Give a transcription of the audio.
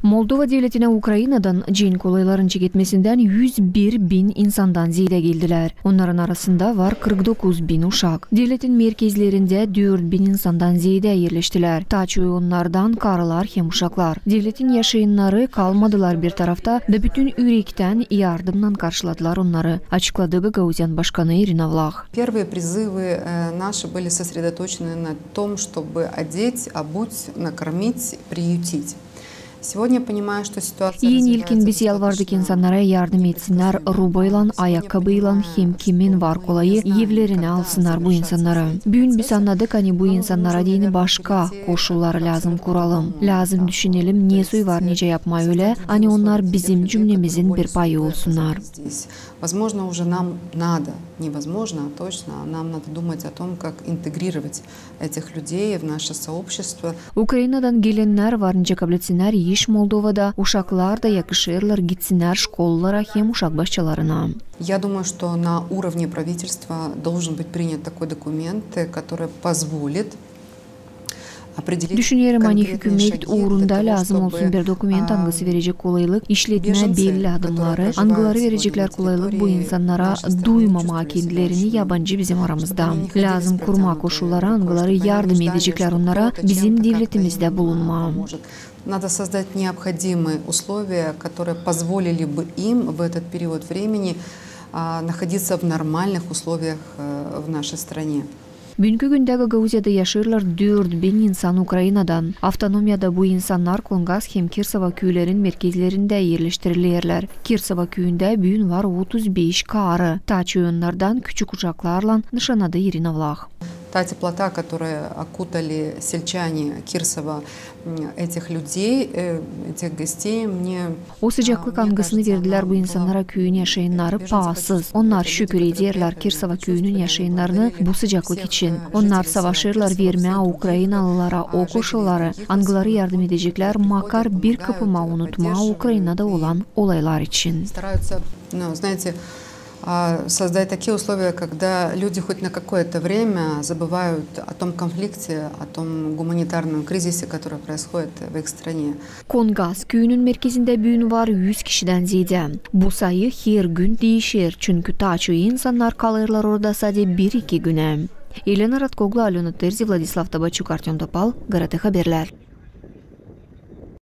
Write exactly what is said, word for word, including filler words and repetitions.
Moldova devletinä Ukrainadan cenk olayların çeketmesindän üz bir bin insandan zeedä geldilär. Onnarın arasında var kırk dokuz bin uşak. Devletin merkezlerindä dört bin insandan zeedä erleştilär. Taçoyu onnardan karılar hem uşaklar. Devletin yaşayannarı kalmadılar bir tarafta da bütün ürektän yardımnan karşıladılar onnarı, açıkladı Gagauziyanın başkanı İrina Vlah. Первые призывы, э, наши были сосредоточены на том, чтобы одеть, обуть, накормить, приютить. Сегодня я понимаю, что ситуация... Eni ilkin biz yalvardık insannara yardım etsinnär rubaylan, ayakkabıylan hem kimin var kolayı evlerinä alsınnar bu insannarı. Büün biz annadık, ani bu insannara deyni başka koşulları lääzım kuralım. Lääzım düşünelim, nesoy var nicä yapmaa ölä, ani onnar bizim cümnemizin bir payı olsunnar. Возможно, уже нам надо, не возможно, а точно, нам надо думать о том, как интегрировать этих людей в наше сообщество. Ukrainadan gelennär var nicä kabletsinär iş Moldovada, uşaklar da yakışêrlar gitsinnär şkolalara hem uşak başçalarına. Я думаю, что на уровне правительства должен быть принят такой документ, который позволит Düşünerim, ani hükümet uurunda lääzım olsun bir dokument, angısı verecek kolaylık işletmää belli adımnarı, angıları vereceklär kolaylık bu insannara duymamaa kendilerini yabancı bizim aramızda. Lääzım kurmaa koşulları, angıları yardım edeceklär onnara bizim devletimizdä bulunmaa. Надо создать необходимые условия, которые позволили бы им в этот период времени, а, находиться в нормальных условиях, э, в нашей стране. Büünkü gündä Gagauziyada yaşêêrlar dört bin insan Ukrainadan. Avtonomiyada bu insannar Kongaz hem Kirsova küülerin merkezlerindä erleştirilerlär. Kirsova küüyündä büün var otuz beş karı. Taçoy onnardan küçük uşaklarlan, nışannadı İrina Vlah. Та теплота, которая окутали сельчане Кирсова, м, этих людей, э, этих гостей, мне O sıcaklık, angısını verdilär bu insannara küüyün yaşayannarı, paasız. Onnar şükür ederlär Kirsova küüyünün yaşayannarını bu sıcaklık için. Onnar savaşêrlar vermää ukrainalılara o koşulları, angıları yardım edeceklär makar bir kıpıma unutmaa Ukrainada olan olaylar için. Стараются, ну, знаете, а, создать такие условия, когда люди хоть на какое-то время забывают о том конфликте, о том гуманитарном кризисе, который происходит в их стране. Kongaz küüyünün merkezindä büün var üz kişidän zeedä. Bu sayı her gün diişer, çünkü taçoy insannar kalêrlar orada sade bir-iki günä. Elena Ratkoglu, Alöna Terzi, Vladislav Tabaçuk, Artöm Topal, GRT Haberlär.